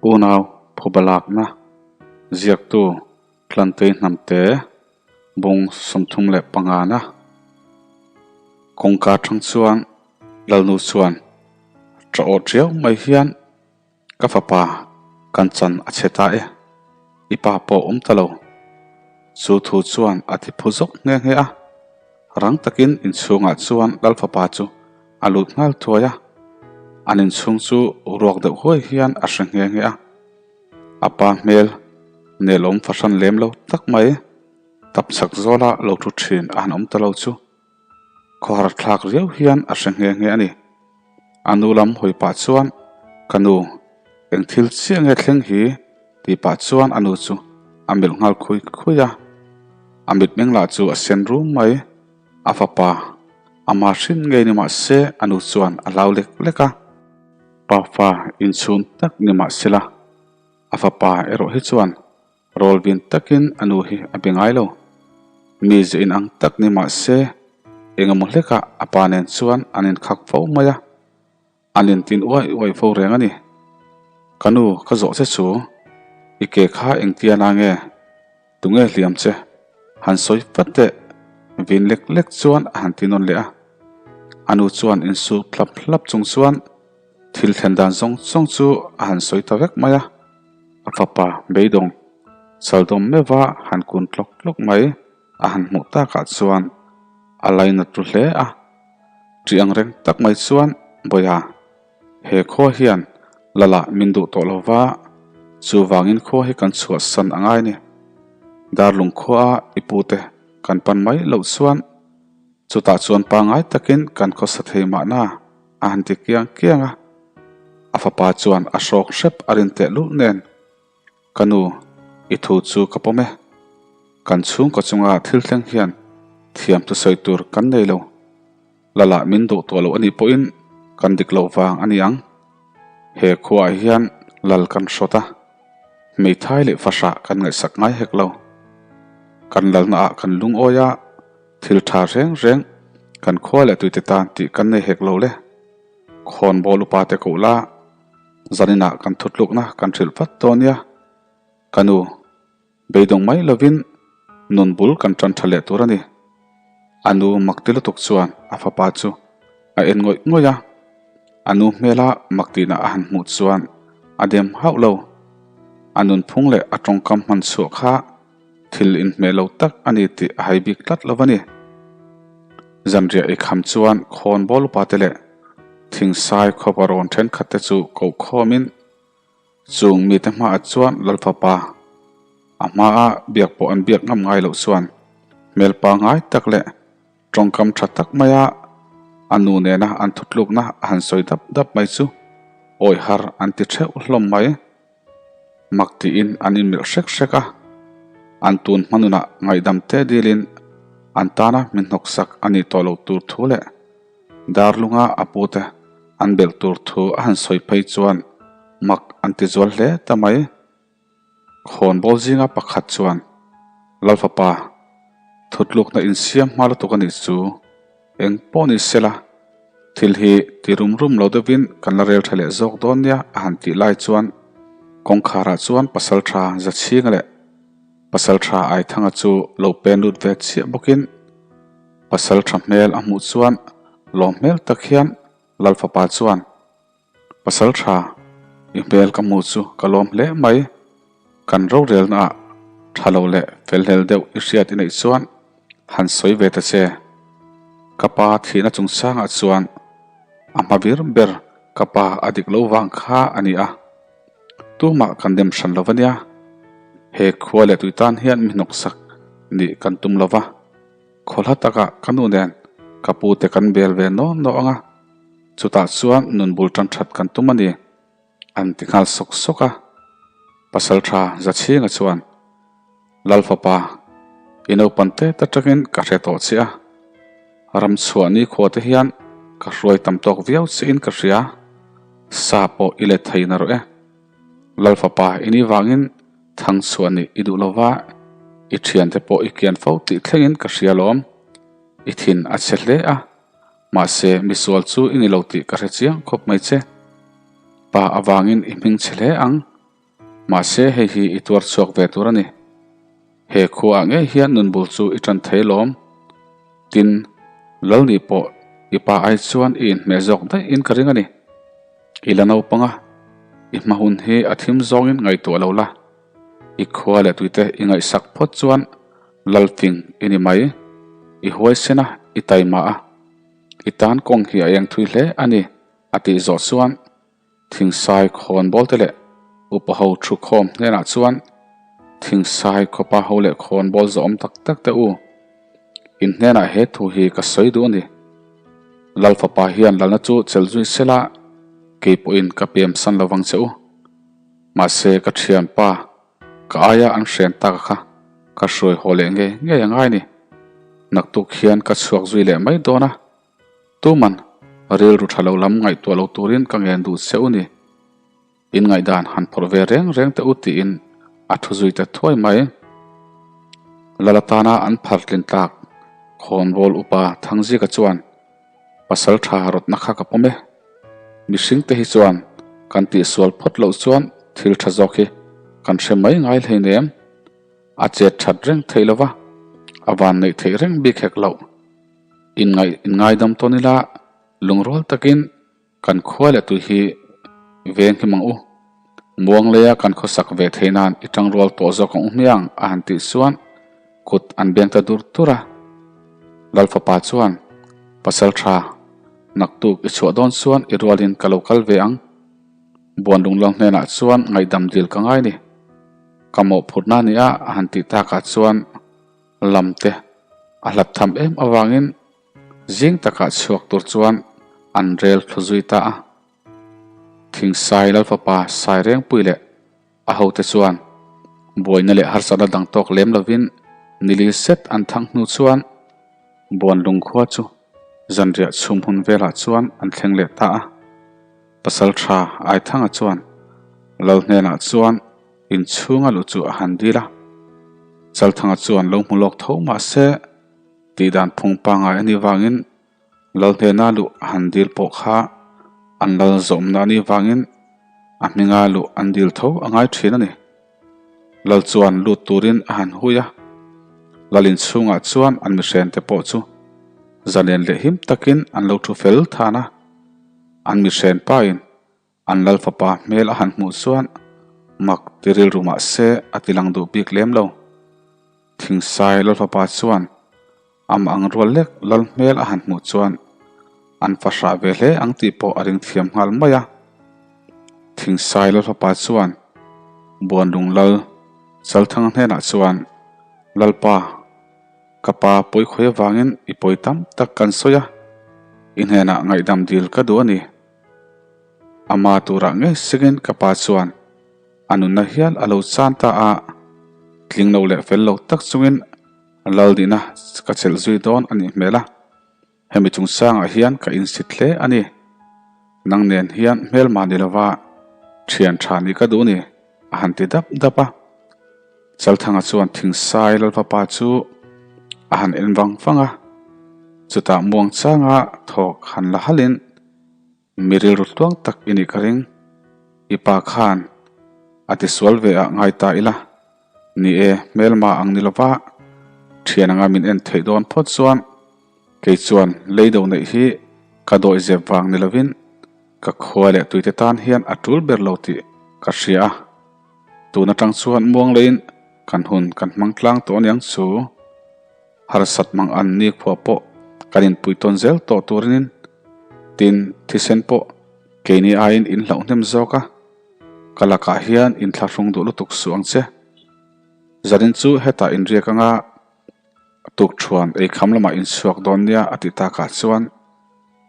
Unau phuba lakna ziaktu Tlantei Hnamte bung 35 na kawngka atang chuan Lalnu chuan tah aw tiau mai hian ka fapa kan chan a chhe ta e, i pa pawh awm ta lo. Chu thu chuan a ti phu zawk nghe nghe a, rang takin inchhungah chuan Lalfapa chu A lut nghal thuai a, an inchhung chu ruak deuh huai hian a hre nghe nghe a. A pa hmel nelawm fahran lem lo tak mai, tap chak zawla lo thu thin a han awm ta lo chu khawhar thlak riau hian a hre nghe nghe a ni. A nu lam hawi pah chuan, Ka nu, eng thil chiah nge thleng hi? tih pah chuan a nu chu a melh nghal khui khui a. A mitmeng lah chu a sen rum mai. A fapa, ama hrin ngei ni mah se a nu chuan a hlau lek lek a. Pafa inchhung tak ni mah sela, a fapa erawh hi chuan rawlvin takin a nu hi a be ngai lo. Mi ze inang tak ni mah se engemaw hlekah a pa nen chuan an inkhak fo mai a. An intin uai uai fo reng a ni. Ka nu, ka zawh che chu, i ke kha engtia na nge? Tunge hliam che? Han sawi vat teh, vin lek lek chuan a han ti nawn leh a. A nu chuan insuk hlap hlap chung chuan thil thlen dan zawng zawng chu a han sawi ta vek mai a. A fapa beidawng chaldawm meuha han kun tlawk tlawk mai. A han hmuh takah chuan a lainat ru hle a, ṭih ang reng tak mai chuan Bawiha, he khua hian Lala min duh tawh lo va, chuvangin khua hi kan chhuahsan a ngai ni. Darlung khua a i pute kan pan mai loh chuan chutah chuan pangngai takin kan khawsa thei mahna a han ti kiang kiang a. A fapa chuan a hrawk hrep a rin tehlul nen Ka nu, i thu chu ka pawm e. Kan chhungkaw chunga thil thleng hian thiam thusawi tur kan nei lo. Lala min duh tawh lo a nih pawhin kan dik loh vang a ni ang. He khuaah hian lal kan hrawt a, hmeithai leh fahrah kan ngaihsak ngai hek lo. Kan lalnaah kan lungawi a, thil tha reng reng kan khua leh tuite tan tih kan nei hek lo le. Khawnbawl upa te koh la. Zaninah kan thutlukna kan hrilh vat dawn nia. Ka nu, beidawng mai lovin nun bul kan tan tha leh tur a ni. A nu makti lutuk chuan a fapa chu a en ngawih ngawih a. A nu hmela maktihna a han hmuh chuan a dem hauh lo. A nunphung leh a tawngkam hman chhuah kha thil inhmeh lo tak a ni tih a hai bik tlat lo a ni. Zanriah i kham chuan khawnbawl upate leh thingsai khawpa rawn thenkhat te chu koh khawmin chung mite hmaah chuan Lalfapa a hmaa biak pawh an biak ngam ngai loh chuan hmel pangngai tak leh tawngkam tha tak maia a nu nena an thutlukna a han sawi dap dap mai chu awi har an ti theuh hlawm mai. Mak tiin an inmelh hrek hrek a, an tun hma nunah ngaihdam te dilin an tana min hnawksak a nih tawh loh tur thu leh Darlunga a pute an belh tur thu a han sawi phei chuan mak an ti zual hle ta mai. Khawnbawl zinga pakhat chuan, Lalfapa, thutlukna insiam hma lutuk a nih chu, Eng pawh ni sela, thil hi ti rum rum lo deuhin kan la rel tha leh zawk dawn nia a han tih lai chuan kawngkharah chuan Pasaltha Zachhinga leh Pasaltha Aithanga chu lo pen lut ve chiah bawkin Pasaltha hmel a hmuh chuan lawm hmel tak hian Lalfapa chuan Pasaltha, i hmel ka hmuh chu ka lawm hle mai. Kan rorelnaah tha lo leh felhlel deuh i hriat i neih chuan han sawi ve ta che. Ka pa thihna chungchangah chuan a hma vir ber ka pa a dik lo vang kha a ni a. Tumah kan dem hran lo ania. He khua leh tui tan hian mi hnawksak nih kan tum lo va. Khawhla takah ka nu nen ka pu te kan bel ve nawn naw ang a, chutah chuan nun bul tan that kan tum a ni, an ti nghal sawk sawk a. Pasaltha Zachhinga chuan, Lal fapa, i naupan tet atangin ka hre tawh che a, ram chhuah ni khua te hian ka hruai tam tawk viau chiin ka hria, sa pawh i let thei narawh e. Lal fapa i nih vangin Thang chhuah nih i duh lova, i thiante pawh i kian fo tih thlengin ka hria lawm. I thin a chhe hle a, mahse misual chu i ni lo tih ka hre chiang khawp mai che. Pa avangin i hming chhe hle ang. Mahse hei hi i tuar chhuak ve tur a ni. He khuaah ngei hian nun bul chu i ṭan thei lawm. Tin, Lalni pawh i pa ai chuan i inhmeh zawk daih in ka ring a ni. I la naupang a, i hma hun hi a thim zawngin ngaihtuah lo la. I khua leh tuite i ngaihsak phawt chuan Lalfing i ni mai. I huaisen a, i taima a. I tan kawng hi a eng thui hle a ni, a tih zawh chuan Thingsai khawnbawl te leh upa ho thu khawm hnenah chuan Thingsai khawpa ho leh khawnbawl zawhawm tak tak te u, in hnenah he thu hi ka sawi duh a ni. Lal fapa hian lalna chu chelh zui sela kei pawhin ka pem san lo vang che u. Mahse ka thianpa ka aia an hren tak kha ka hruai haw leh ngei ngei a ngai ni. Naktuk hian ka chhuak zui leh mai dawn a. Tuman rilru tha lo lam ngaihtuah lo turin ka ngen duh che u ni. In ngaihdan han phawrh ve reng reng teh u tiin a thu zui ta thuai mai. Lal atana an phar tlin tlak khawnbawl upa Thangzika chuan pasal tha rawtna kha ka pawm e. Mihring te hi chuan kan tihsual phawt loh chuan thil tha zawk hi kan hre mai ngai hleinem. A chet that reng theih lova, a van neih theih reng bik hek loh. Inngaih inngaidam tawn ila lungrual takin kan khua leh tui hi veng him ang u. Muangleia kan khawsak ve theih nan i tangrual tawh zawk ang u hmiang a han tih chuan kut an beng ta dur dur a. Lal fapa chuan, Pasal tha, naktuk i chhuah dawn chuan i rualin ka lo kal ve ang. Buanlunglo hnenah chuan ngaihdam dil ka ngai ni. Ka mawhphurhna a nia a han tih takah chuan lam te a hlat tham em avangin zing takah chhuak tur chuan an rel thlu zui ta a. Thingsai Lalfapa Sairengpui leh a hote chuan buaina leh harsatna dang tawk lem lovin nili set an thang hnu chuan Buanlung khua chu zanriah chhum hun velah chuan an thleng leh ta a. Pasal tha Aithanga chuan Lal hnenah chuan inchhunga luh chu a han dil a. Chalthanga chuan lo hmu lawk tho mah se tihdan phung pangngai a nih vangin Lal hnena luh a han dil pawh kha an lal zawmna a nih vangin a hminga luh an dil tho a ngai thin a ni. Lal chuan lut turin a han hui a, Lal inchhungah chuan an mihrente pawh chu zalen leh him takin an lo thu fel than a. An mihren pain an lal fapa hmel a han hmuh chuan mak ti rilru mah se a ti lang duh bik lem lo. Thingsai lal fapa chuan amah ang rual lek lal hmel a han hmuh chuan an fa hrah ve hle ang tih pawh a ring thiam nghal mai a. Thingsai lal fapa chuan Buanlung lal Chalthanga hnenah chuan Lalpa, Ka pa pawi khawi avangin i pawi tam tak kan sawi a, i hnenah ngaihdam dil ka duh a ni. Ama turah ngei sengin ka pa chuan a nunna hial a lo chan ta a, tling lo leh fel lo tak chungin lal nihna ka chelh zui dawn a nih hmel a. Hemi chungchangah hian ka insit hle a ni. Nang nen hian hmelma ni lova thian tha nih ka duh ni, a han ti dap dap a. Chalthanga chuan Thingsai Lalfapa chu a han en vang vang a, chutah muangchanga thawk han la halhin, Mi rilru tluang tak i nih ka ring. I pa khan a tisual ve ah ngai ta ila. Ni e, hmelma ang ni lova thian anga min en theih dawn phawt chuan kei chuan leido neih hi ka dawih zep vang ni lovin ka khua leh tuite tan hian a tul ber lo tih ka hria a. Tun atang chuan muang leiin kan hun kan hmang tlang tawh aniang chu. Harsat mang an ni khua pawh kan inpui tawn zel tawh turin tin thisen pawh keini aiin in hlauh hnem zawk a, ka lakah hian inthlahrung duh lutuk suh ang che. Zanin chu hetah inriak anga tukṭhuan eikham lamah inchhuak dawn nia a ti takah chuan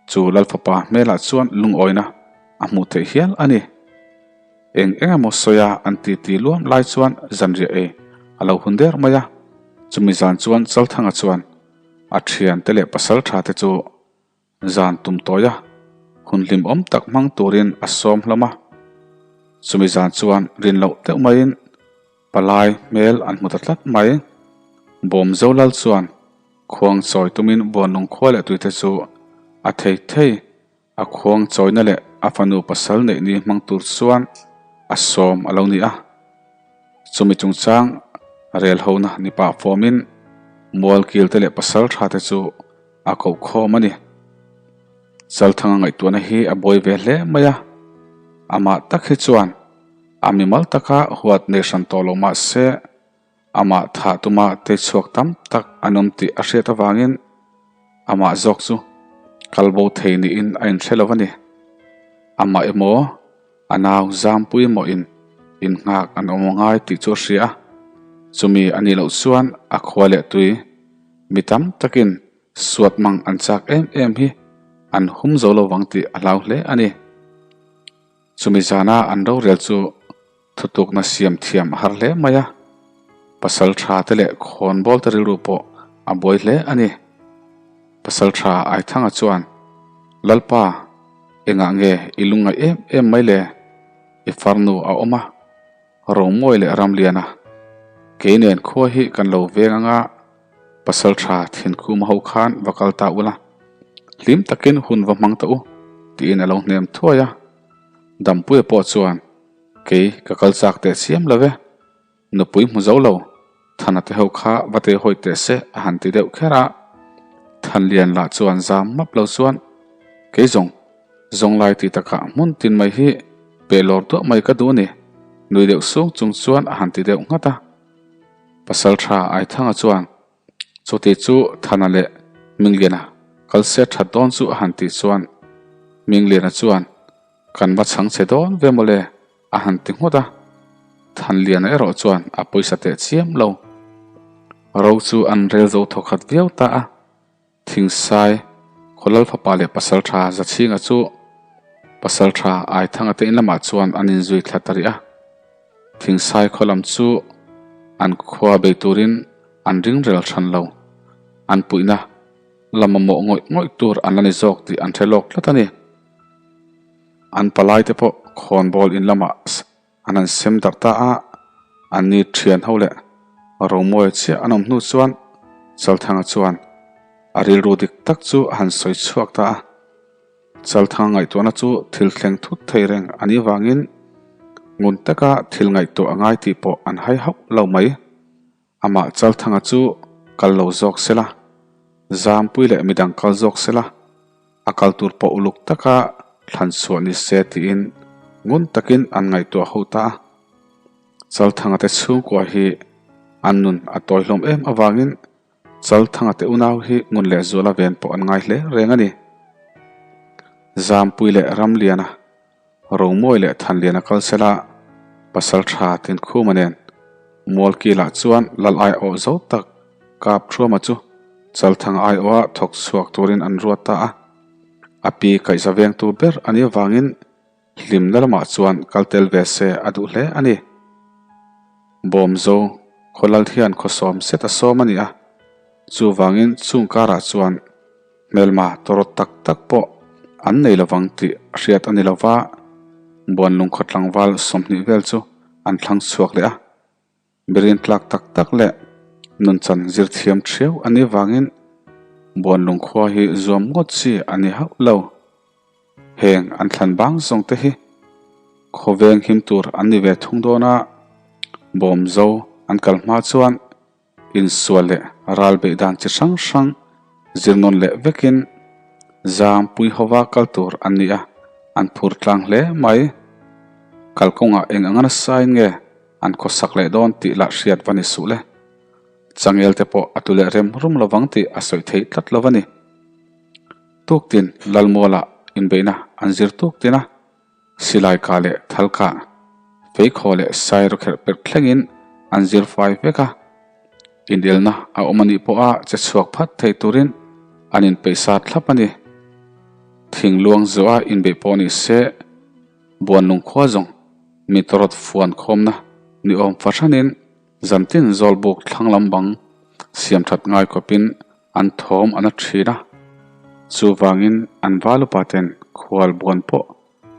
chu Lalfapa hmelah chuan lungawina a hmuh theih hial a ni. Eng eng emaw sawi a an ti ti luam lai chuan zanriah ei a lo hun der mai a, chumi zan chuan Chalthanga chuan a thiante leh pasal tha te chu zan tum tawi a, hun hlimawm tak hmang turin a sawm hlawm a. Chumi zan chuan rin loh deuh maiin palai hmel an hmu ta tlat mai. Bawmzo lal chuan khuang chawi tumin Buanlung khua leh tuite chu a thei thei. A khuang chawina leh a fanu pasal neih ni hmang tur chuan a sawm a lo ni a. Chumi chungchang rel hona ni pah fawmin Mualkil te leh pasal tha te chu a koh khawm a ni. Chalthanga ngaihtuahna hi a buai ve hle mai a, amah tak hi chuan a mimal taka huat nei hran tawh lo mah se amah thah tuma tei chhuak tam tak an awm tih a hriat avangin amah zawk chu kal bo thei niin a inhre lo a ni. Amah emaw a nau zampui mawhin innghak an awm ngai tih chu a hria a, chumi a nih loh chuan a khua leh tui mi tam takin suat mang an chak em em hi an hum zo lo vang tih a hlau hle a ni. Chumi zana an rorel chu thutukna siam thiam a har hle mai a, pasal tha te leh khawnbawl te rilru pawh a buai hle a ni. Pasal tha Aithanga chuan, Lalpa, engah nge i lungngaih em em mai le? I farnu a awm a, Romawi leh Ramliana, kei nen khua hi kan lo veng anga pasal tha thinkhuma ho khan va kal ta ula, hlim takin hun va hmang ta u, tiin a lo hnem thuai a. Dampuia pawh chuan, Kei ka kal chak teh chiam lo e, nupui hmu zo lo, Thana te ho kha va tei hawi teh se a han ti deuh kher a. Thanlian lah chuan zam map lo chuan, Kei zawng, zawng lai ti takah hmun tin mai hi peh lawr duah mai ka duh a ni, nui deuh sung chung chuan a han ti deuh nghat a. Pasal tha Aithanga chuan, Chuti chu Thana leh Mingliana kal se that dawn chu a han tih chuan Mingliana chuan, Kan va chhang che dawn ve mawle a han ti nghut a. Thanliana erawh chuan a pawisa teh chiam lo. Ro chu an rel zo thawkhat viau ta a. Thingsai, Khawlal fapa leh Pasaltha Zachhinga chu Pasaltha Aithanga te in lamah chuan an inzui thla ta rih a. Thingsai khaw lam chu an khua bei turin an ring rel hran lo. An puihna la mamawh ngawih ngawih tur an la ni zawk tih an hre lawk tlat a ni. An palai te pawh khawnbawl in lamah An han sem darh ta a, an ni thian ho leh Romawia chiah an awm hnu chuan Chalthanga chuan a rilru dik tak chu a han sawi chhuak ta a. Chalthanga ngaihtuahna chu thil thleng thut thei reng a nih vangin ngun taka thil ngaihtuah a ngai tih pawh an hai hauh lo mai. Amah Chalthanga chu kal lo zawk se la, Zampui leh midang kal zawk se la, a kal tur pawh uluk taka thlan chhuah ni se tiin ngun takin an ngaihtuah ho ta a. Chalthanga te chhungkua hi an nun a tawi hlawm em avangin Chalthanga te unau hi ngun leh zuala ven pawh an ngai hle reng a ni. Zampui leh Ramliana Romawi leh Thanliana kal sela pasal tha Tinkhuma nen Mualkilah chuan lal aiawh zo tak Kapthuama chu Chalthang aiawha thawk chhuak turin an ruat ta a. A pi kaihza vengtu ber a nih avangin hlimna lamah chuan kal tel ve se a duh hle a ni. Bawmzo khawlal hian khawsawm set a sawm a ni a, chuvangin chung karah chuan Hmelma tawrawt tak tak pawh an nei lovang tih hriat a ni lo va, Buanlung khaw tlangval 20 vel chu an thlang chhuak leh a. Birin tlak tak tak leh nunchan zir thiam thiau a nih vangin Buanlung khua hi zuam ngawt chi a ni hauh lo. Heng an thlan bang zawng te hi khawveng him tur an ni ve thung dawn a, Bawmzo an kal hma chuan Insual leh ral beih dan chi hrang hrang zir nawn leh vekin zam pui hova kal tur an ni a, an phur tlang hle mai. Kalkawngah eng anga nasain nge an khawsak leh dawn tih lah hriat va ni suh le. Changel te pawh a tu leh rem rum lovang tih a sawi theih tlat lo a ni. Tuktin Lalmualah inbeihna an zir tuktin a. Silai kah leh thal kah, feikhaw leh sairo kherh perh thlengin an zir fai vek a. Inelna a awm anih pawha che chhuak phat thei turin an inpeih sa thlap a ni. Thingluang zuah inbeih pawh ni se, Buanlung khua zawng mi tawrawt fuan khawmna ni awm fahranin Zantin zawlbuk thlang lam bang siam that ngai khawpin an thawm an a thin a, chuvangin an val upa ten khual buan pawh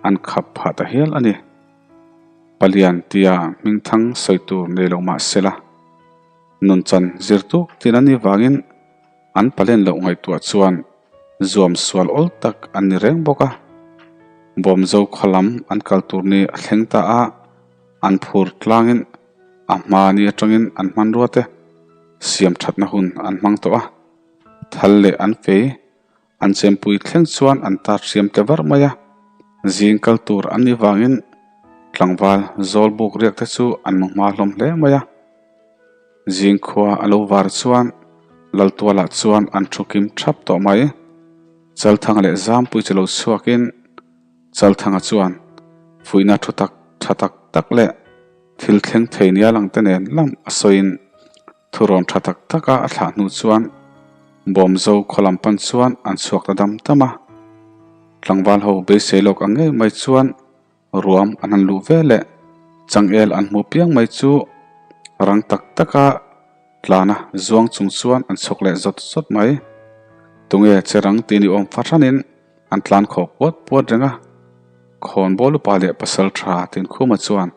an khap phah ta hial a ni. Palian tia hmingthang sawi tur nei lo mah sela, nunchan zir tuk tin a nih vangin an palen loh ngaihtuah chuan zuam sual awl tak an ni reng bawk a. Bawmzo khaw lam an kal tur ni a thleng ta a, an phur tlangin. A hma ni atangin an hmanrua te siam thatna hun an hmang tawh a, thal leh an fei an chempui thleng chuan an tar hriam tle var mai a, zing kal tur an nih vangin tlangval zawl buk riak te chu an mu hma hlawm hle mai a. Zing khua a lo var chuan Laltualah chuan an thu kim thap tawh mai. Chalthanga leh Zampui chu lo chhuakin Chalthanga chuan fuihna thu tak tha tak tak leh thil thleng thei nia lang te nen lam a sawiin thurawn tha tak taka a thlah hnu chuan Bawmzo khaw lam pan chuan an chhuak ta dam dam a. Tlangval ho beisei lawk ang ngei mai chuan Ruam an han luh ve leh changel an hmu piang mai chu rang tak taka tlana zuang chung chuan an chhawk leh zawt zawt mai. Tunge che rang tih ni awm fahranin an tlan khawh puat puat reng a. Khawnbawl upa leh pasal tha Tinkhuma chuan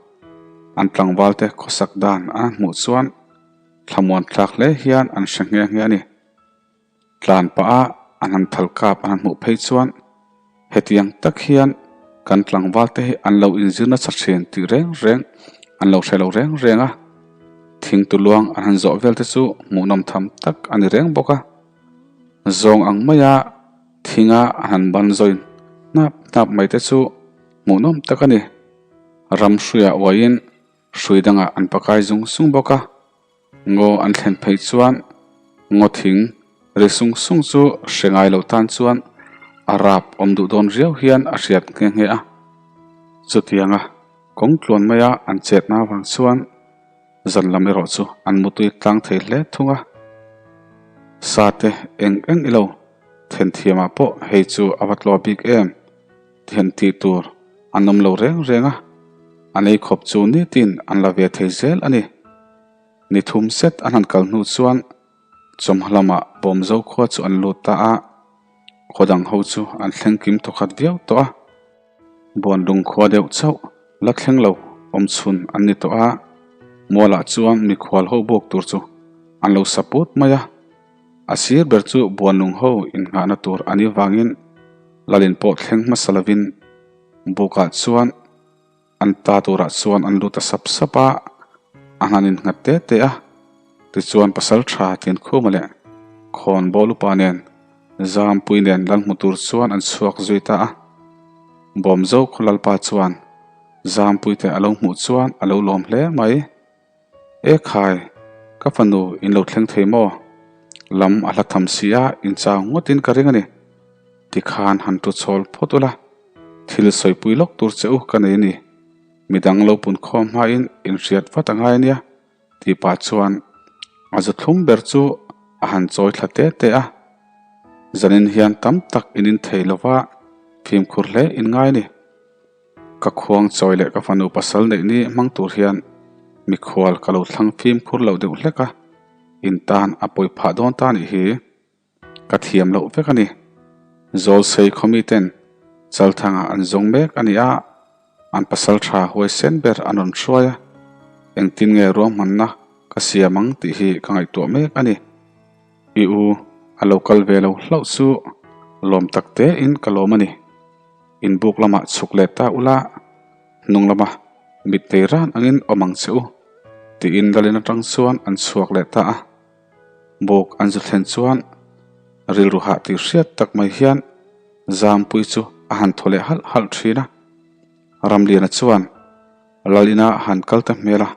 an tlangvalte khawsak dan an hmuh chuan thlamuan thlak hle hian an hre nghe nghe a ni. Tlan pah a an han thal kap an han hmuh phei chuan hetiang tak hian kan tlangval te hi an lo inzir nasa thin tih reng reng an lo hre lo reng reng a, thing tu luang an han zawh vel te chu hmuhnawm tham tak a ni reng bawk a. Zawng ang maia thinga an han ban zawi hnap hnap mai te chu hmuhnawm tak a ni. Ram hruiah uaiin hrui dangah an pakai zung zung bawk a. Ngaw an thlen phei chuan ngaw thing ri sung sung chu hre ngai lo tan chuan a rap awm duh dawn riau hian a hriat nghe nghe a. Chutianga kawng tluan maia an chetna avang chuan zan lam erawh chu an mutui tlang thei hle thung a. Sa te eng eng ilo then thiamah pawh hei chu a va tlaw bik em then tih tur an awm lo reng reng a, an ei khawp chu nitin an la ve thei zel a ni. Ni thum set an han kal hnu chuan chawmha lamah Bawmzo khua chu an lut ta a, khaw dang ho chu an thleng kim thawkhat viau tawh a. Buanlung khua deuh chauh la thleng lo awm chhun an ni tawh a, mualah chuan mikhual ho bawk tur chu an lo sa put mai a. A sir ber chu Buanlung ho innghahna tur a nih vangin Lalin pawh thleng hmasa lovin bukah chuan An ta turah chuan an lut a sap sap a, a han innghat te te a. Tichuan pasal tha Tinkhuma leh Khawnbawl upa nen Zampui nen lal hmu tur chuan an chhuak zui ta a. Bawmzo khaw lalpa chuan Zampui te a lo hmuh chuan a lo lawm hle mai. E khai, ka fanu in lo thleng thei maw? Lam a hla tham si a, in chau ngawtin ka ring a ni. Tikhan han tu chhawl phawt ula, thil sawipui lawk tur che u ka nei a ni. Midang lo pun khawm hmain in hriat vat a ngai a nia, tih pah chuan a zu thlum ber chu a han chawi thla te te a. Zanin hian tam tak in in thei lova, fimkhur hle in ngai a ni. Ka khuang chawi leh ka fanu pasal neih ni hmang tur hian mikhual ka lo thlang fimkhur loh deuh hlek a, in tan a pawi phah dawn ta nih hi ka thiam loh vek a ni. Zawlsei khawmi ten Chalthanga an zawng mek a ni a, an pasal tha huaisen ber an rawn hruai a, engtin nge ruahmanna ka siam ang tih hi ka ngaihtuah mek a ni. I u a lo kal ve lo hlauh chu lawm tak tein ka lawm a ni. Inbuk lamah chhuk leh ta ula, hnung lama mit nei ran angin awm ang che u, tiin Lalin atang chuan an chhuak leh ta a. Buk an zu thlen chuan rilru hah tih hriat tak mai hian Zampui chu a han thaw leh halh halh thin a. Ramliana chuan Lalina han kal ta hmel a.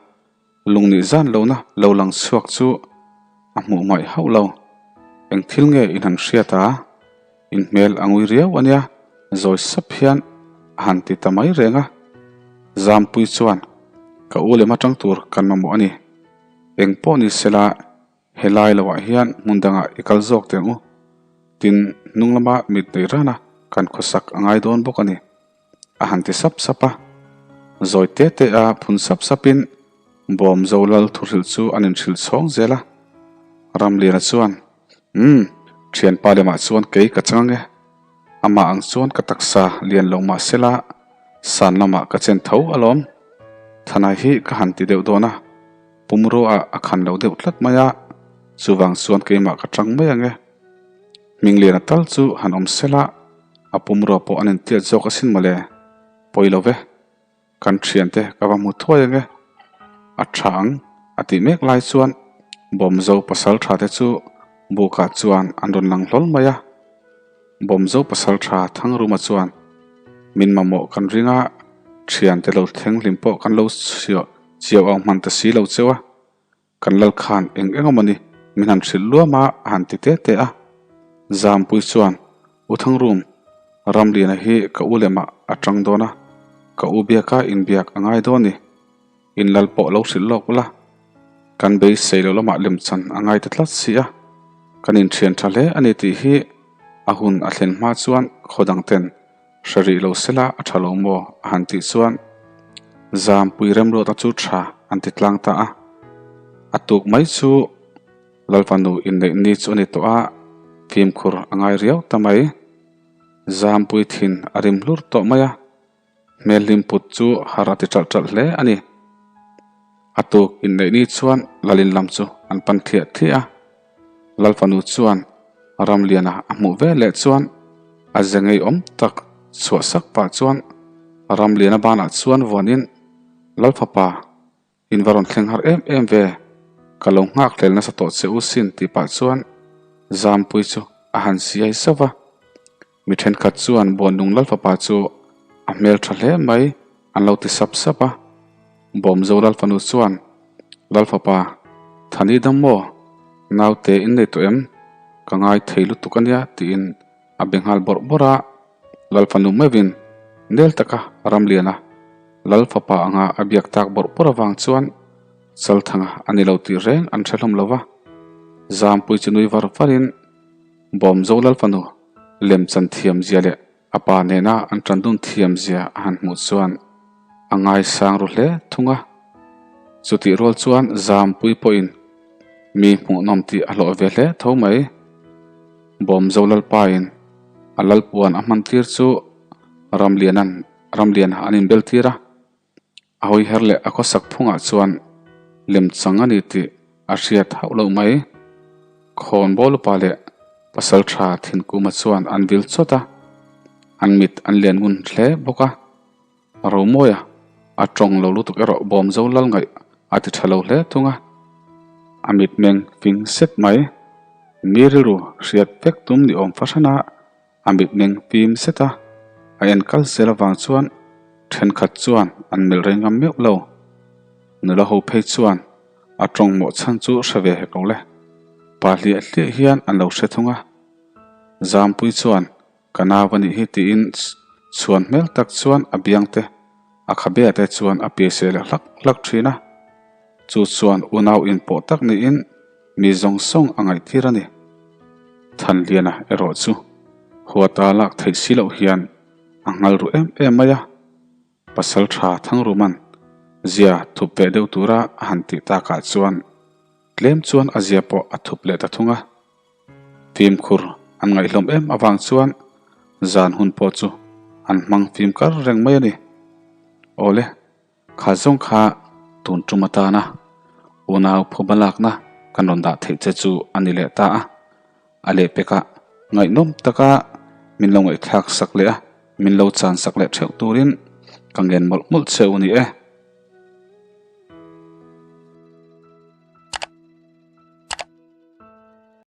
Lungnih zan lohna lo lang chhuak chu a hmuh hmaih hauh lo. Eng thil nge in han hriat a? In hmel a ngui riau a nia, zawi sap hian a han ti ta mai reng a. Zampui chuan, Ka u lem atang tur kan mamawh a ni. Eng pawh ni sela Helai loah hian hmun dangah i kal zawk teh ang u. Tin, hnung lama mit nei rana kan khawsak a ngai dawn bawk a ni. A han ti sap sap a. Zawi te te a phun sap sapin Bawmzo lal thuhrilh chu an inhrilh chhawng zel a. Ramliana chuan, Umm, thianpa lemah chuan kei ka chang ang e. Amah ang chuan ka taksa lian lo mah sela san lamah ka chen tho alawm. Thanai hi ka han ti deuh dawn a. Pumruaah a khan lo deuh tlat mai a, chuvang chuan keimah ka tang mai ang e. Hmingliana tal chu han awm sela, a pumrua pawh an intiat zawk asin mawle, pawi lo ve. Kan thiante ka va hmu thuai ang e. A tha ang a tih mek lai chuan Bawmzo pasaltha te chu bukah chuan an rawn lang hlawl mai a. Bawmzo pasaltha Thangruma chuan min mamawh kan ring a, thiante lo thleng hlim pawh kan lo chiau ang hman ta si lo cheu a. Kan lal khan eng eng awm a ni, min han hrilh luam a, a han ti te te a. Zampui chuan, U Thangrum, Ramliana hi ka u lemah a tang dawn a, ka u biaka inbiak a ngai dawn ni. In lal pawh lo hrilh lawk ula, kan beisei lo lamah lemchan a ngai ta tlat si a, kan inthian tha hle a ni tih hi a hun a thlen hma chuan khaw dang ten Hre rih lo sela a tha lo maw? a han tih chuan Zampui Remruata chu tha an ti tlang ta a. A tuk mai chu Lalfanu inneih ni chu a ni tawh a, fimkhur a ngai riau ta mai. Zampui thin a rim hlur tawh mai a, hmel hlim put chu har a ti ṭalh ṭalh hle a ni. A tuk inneih ni chuan Lalin lam chu an pan thliah thliah a. Lalfanu chuan Ramliana a hmuh ve leh chuan a ze ngeiawm tak chhuah sak pah chuan Ramliana banah chuan vuanin, Lalfapa, in va rawn thleng har em em ve, ka lo nghak hlel nasa tawh che u sin tih pah chuan Zampui chu a han siai sauh va. Mi thenkhat chuan Buanlung Lalfapa chu a hmel tha hle mai an lo ti sap sap a. Bawmzo Lalfanu chuan, Lalfapa, Thani dam maw? Naute in nei tawh em? Ka ngai thei lutuk a nia tiin a be nghal bawrh bawrh a. Lalfanu meuhin nel taka Ramliana Lalfapa anga a biak tak bawrh bawrh avang chuan Chalthanga a ni lo tih reng an hre hlawm lo va. Zampui chu nui var varin Bawmzo Lalfanu lemchan thiamzia leh a pa nena an tan dun thiamzia a han hmuh chuan a ngaisang ru hle thung a. Chutih rual chuan Zampui pawhin mi hmuhnawm tih a hlawh ve hle tho mai. Bawmzo Lalpain a lalpuan a hman tir chu Ramlianan Ramliana an inbel tir a. A hawiher leh a khawsak phungah chuan lemchang a ni tih a hriat hauh loh mai. Khawnbawl upa leh pasal tha Thinkuma chuan an vil chawt a, an mit an lian ngun hle bawk a. Romawia a tawng lo lutuk erawh Bawmzo lal ngaih a ti tha lo hle thung a. A mitmeng fing set mai. Mi rilru hriat vek tum ni awm fahran a. A mitmeng fim zet a, a en kal zel avang chuan thenkhat chuan an melh rei ngam meuh lo. Nula ho phei chuan a tawng mawh chhan chu hre ve hek lo le. Pa hliah hliah hian an lo hre thung a. Zampui chuan ka nau a nih hi tiin chhuan hmel tak chuan a biang te a khabe te chuan a piai seh leh hlak hlak thin a. Chu chuan unau inpawh tak niin mi zawng zawng a ngaihtir a ni. Thanliana erawh chu huata lak theih si loh hian a nghal ru em em mai a, pasal tha Thangruman zia thup ve deuh tura a han tih takah chuan tlem chuan a zia pawh a thup leh ta thung a. Fimkhur an ngaihhlawm em avang chuan zan hun pawh chu an hmang fimkar reng mai a ni. Awle. Kha zawng kha tun tum atana unau phuba lakna kan rawn dah theih che chu a ni leh ta a, a lehpekah ngaihnawm taka min lo ngaihthlak sak leh a, min lo chan sak leh theuh turin ka ngen mawlh mawlh che u ni e.